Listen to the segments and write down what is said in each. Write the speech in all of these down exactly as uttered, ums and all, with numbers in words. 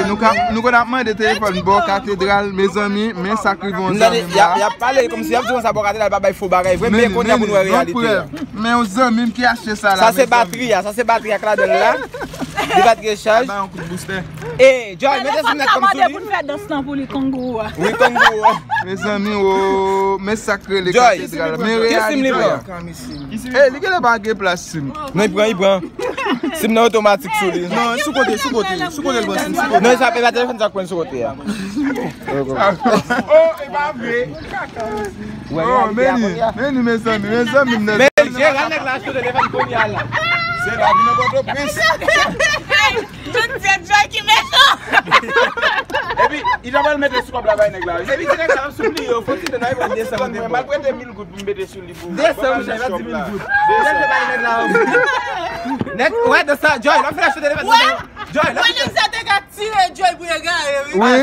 Nou ka, nou konn ap mande telefòn bò katedral, mezanmi, men sa k rive yon zanmi m la. Y ap pale kòmsi y ap di konsa bò katedral pa bay fo bagay vre, men kounye a pou n wè reyalite a. Men yon zanmi m ki achte sa la. Sa se batri a, sa se batri a k ladan l la. Li pa t gen chaj. Ba yon kout boustè. E, Joy, mete sim nèt kòm sou li. Pou n fè dans lan pou li, kangou a. Wi, kangou a. Mezanmi, o, men sa k rele katedral. Men reyalite a. E, li genlè pa gen plas sim. Non, li pran, li pran. Sim nan otomatik sou li. Non, sou kote, sou kote, sou kote l pran sim, sou kote. Non, e pa, e pa telefòn sa k pran sou kote a. Oh, e pa vre. Oh, men li, men li, mezanmi, mezanmi, m nan. Men Jeran nèg la achte telefòn kounye a la. Se lavi nan Pòtoprens. Tout se Joy ki mechan. Epi, li ta pral mete sou kòb la bay nèg la. Epi, ti nèg sa ap sipliye yo, fò ti nèg la, fò ti nèg la, m al prete mil goud pou m mete sou li pou. Desann, mwen, pa di mil goud. Desann. Nèg, wè, de sa, Joy, lè w fin achte telefòn, Joy, lè w fin. Nèg sa te ka tire Joy pou egare, wi. Wi.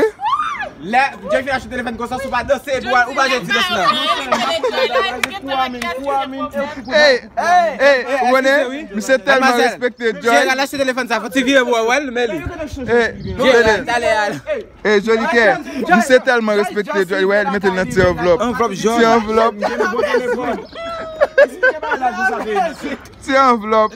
Lè Joy fin achte telefòn konsa, si w pa danse, ou pa jwenn ti dans lan. Hey, hey, ou konnen, misye tèlman respekte Joy. Jeran achte telefòn sa, fò ti vire pou wè l, men li. Hey, Jeran, talè a. Hey, Jolikè, misye tèlman respekte Joy, wè, li mete l nan ti anvlòp. Anvlòp jòn. Ti anvlòp. Ti anvlòp.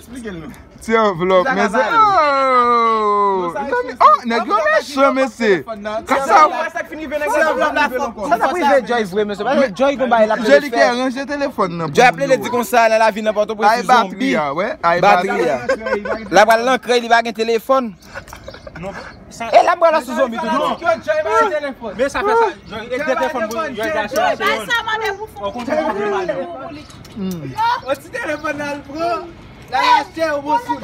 Ti anvlòp, men se, oh! Oh, nèg yo mechan, mesye. Sa, sa, sa k rive Joy vre, mesye. Paske Joy gon bagay l ap plede fè. Jolikè, ranje telefòn nan pou mwen. Joy ap plede di konsa, nan lavi nan Pòtoprens, li zonbi. Batri a. L ap pral nan krèy, li pa gen telefòn. E l ap pral sou zonbi tou. Men sa fè sa. Joy, e telefòn pou Joy, Joy, Joy, Joy. Ou konn sa mande pou fè. O ti telefòn nan l pran. L al achte yon bon sim.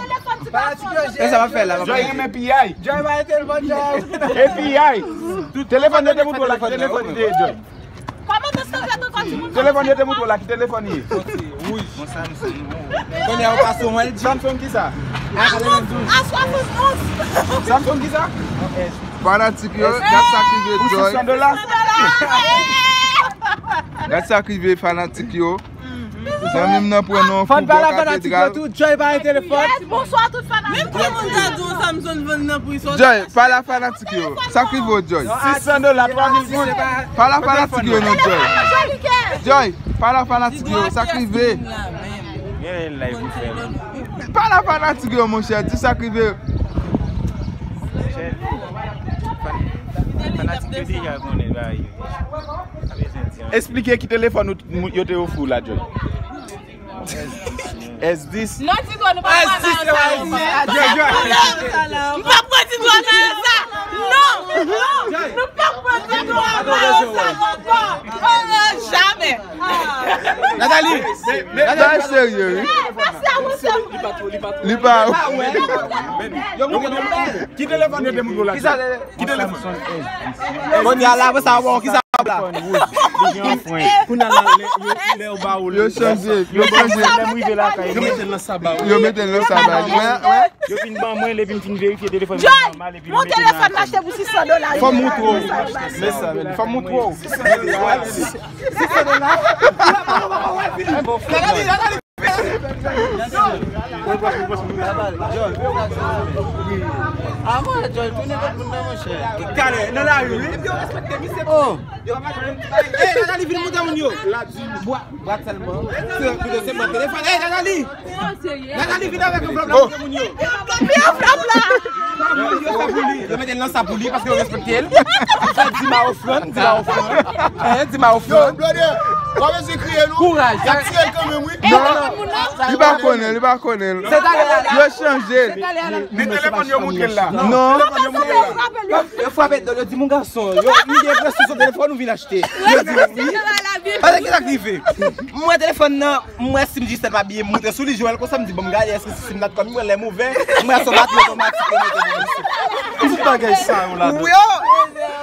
Fanatik yo. E sa m ap fè la, m ap Joy renmen piyay. Joy pa gen telefòn, Joy. E piyay. Telefòn yo te moutre w la, ki telefòn li te ye, Joy? Kòman te sanble ankò timoun? Telefòn yo te moutre w la, ki telefòn li ye? Wouj. Kounye a ou pase yon L G. Samsung kisa? A swasannonz. Samsung kisa? Fanatik yo, gad sa k rive Joy. Pou sis san dola? Gad sa k rive fanatik yo. Zanmi m nan pran nan fou bò katedral. Joy pa gen telefòn. Yes, bonswa tout fanatik. Menm kòman ta di w Samsung vann nan pri sa. Joy, pale a fanatik yo. Sa k rive w, Joy? Sis san dola, twa mil goud. Pale a fanatik yo non, Joy. Joy, pale a fanatik yo. Sa k rive? Gen live ou fè. Pale a fanatik yo, monchè. Di sa k rive. Monchè, fan-, fanatik yo deja konnen bagay yo. Esplike ki telefòn ou t-, yo te ofri w la, Joy. S dis. Non, Tito, nou pa pran nan sa. M pa pran Tito nan sa. Non, non, nou pa pran Tito nan sa ankò. Oh, jamè. Nathalie, Nathalie, serye, wi. Li pa. Ki telefòn yo te moutre w la? Ki telefòn? Kounye a la, apre sa, bon, kisa w ap la? Kounye a la, lè, lè, lè yo ba ou l. Yo chanje, yo chanje. Lè m rive lakay mwen, yo mete l nan sa ba ou. Yo mete l nan sa ba ou. Wè, wè. Yo fin ban mwen l, epi m fin verifye telefòn mwen nòmal, epi m mete l nan akò. Telefòn m achte pou sis san dola. Fò m moutre w. Fò m moutre w. Sis san dola. Avan, Joy, tounen lòt moun nan, monchè. Talè, nan lari, wi. Oh. Ey, Nathalie, vin montre moun yo. Bwa, bwa sèlman. Se, se, se mwen telefòn. Ey, Nathalie! Nathalie, vin avèk anvlòp la, montre moun yo. Ki anvlòp la? Yo mete l nan sa pou li, paske yo respekte l. Di ma ofrann, di ma ofrann. Eh, di ma ofrann. Yo, brother, w ap ese kriye, non? Kouraj. Y ap tiye l kanmenm, wi. Non, non. Li pa konnen, li pa konnen. Yo chanje l. Men telefòn yo moutre l la. Non. Telefòn yo moutre l la. Yo frape dòl, yo di moun gason. Yo, nou gen enpresyon se telefòn ou vin achte. Yo di wi. Paske ki sa k rive? Mwen telefòn nan, mwen sim Gisèl pa byen moute sou li, Joël konsa m di bon m gade, èske se sim nan kòm mwen lè m ouvè, mwen se yon batri otomatik yo mete pou mwen. Tout bagay sa yo la. Wi, oh.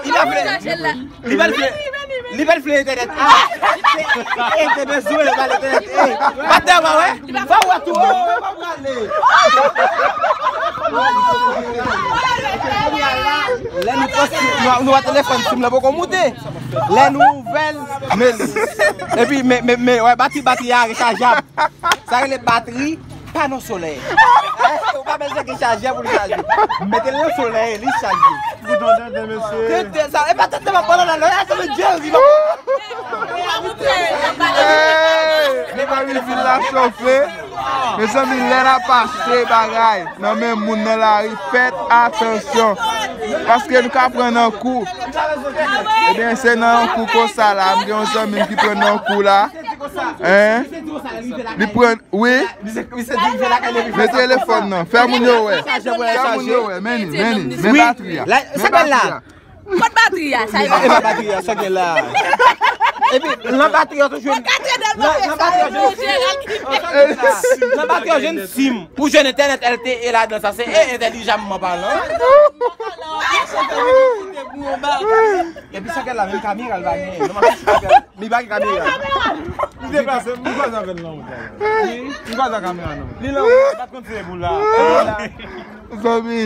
Li pa vle. Li pa vle. Li pa vle entènèt. Ah. E te bezwen li pa entènèt. Eh. Patè pa wè. Fò w wè tou. Lè nou pòs nou, nou wè telefòn sim la poko moute. Lè nou ouvè l, men li. Epi men, men, men, wè, batri, batri a rechajab. Sa rele batri pano solè. Bezwen ki chaje pou li chaje. Mete l nan solèy, li chaje. Tete sa, e pa tete m ap pale la, non, e se Jerry. Hey, mezanmi, vil la chofe. Mezanmi, lè n ap achte bagay nan men moun nan lari, fèt atansyon. Paske nou ka pran nan kou. Ebyen, se nan yon kou konsa la, m gen yon zanmi m ki pran nan kou la. Hein? Li pran, wi. Men telefòn nan. Fè moun yo wè. Fè moun yo wè. Men li, men li. Men batri a. Men batri a. Kot batri a? Sa e pa batri a, sa gen la. Epi, nan batri a, toujou. Nan batri a, jwenn sim. Pou jwenn entènèt L T E ladan sa, se e entèlijanman palan. Epi sa gen la, menm kamera l pa genyen. Non, m ap chèche kamera. Li pa gen kamera. Li deplase, m kwaze avè l nan wout la. M kwaze kamera nan wout. Li nan wout, pa t konn se pou la. Zanmi.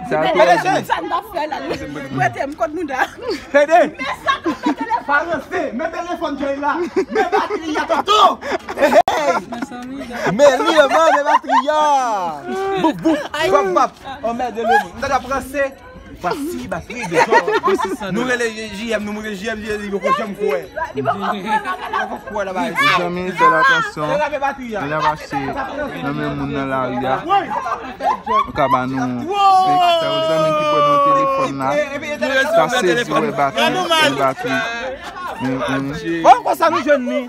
Sa twò di. Sa m t ap fè la, li prete m kot mouda. Tande. Men sa k ap fè telefòn. Pa ranse, men telefòn Jay la. Men batri a, tonton. Hey, hey. Men li, men batri a. Bouf, bouf, bap, bap. Anmède le moun. M ta dwe ranse. Pasi batri de jò. Nou rele J M, nou moute J M, J M, yo ko janm kwè. Yo ko kwè la ba. Mezanmi, fè atansyon. Lè n ap achte nan men moun nan lari a. Ou ka ba nou. Fè yon zanmi ki pran nan telefòn la. Sa sezi wè batri, bèl batri. Bon, konsa nou jwenn ni.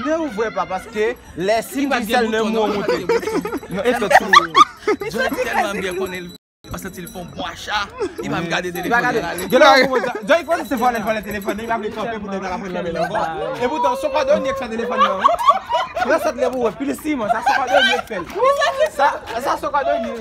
Men ou vre pa, paske lè si m di sèl nan mwen moute. Non, e fè tou. Johnny tèlman byen konnen l, mwen santi l fè yon bon acha. Li pa gade telefòn nan ale. Johnny konnen se vòlè, vòlè telefòn, li pa vle kanpe pou nèg la pa pran nan men l ankò. E poutan, se kòdonye k fè telefòn nan. Pran sèt lè pou wè, plis siman, sa se kòdonye k fè l. Sa, sa se kòdonye.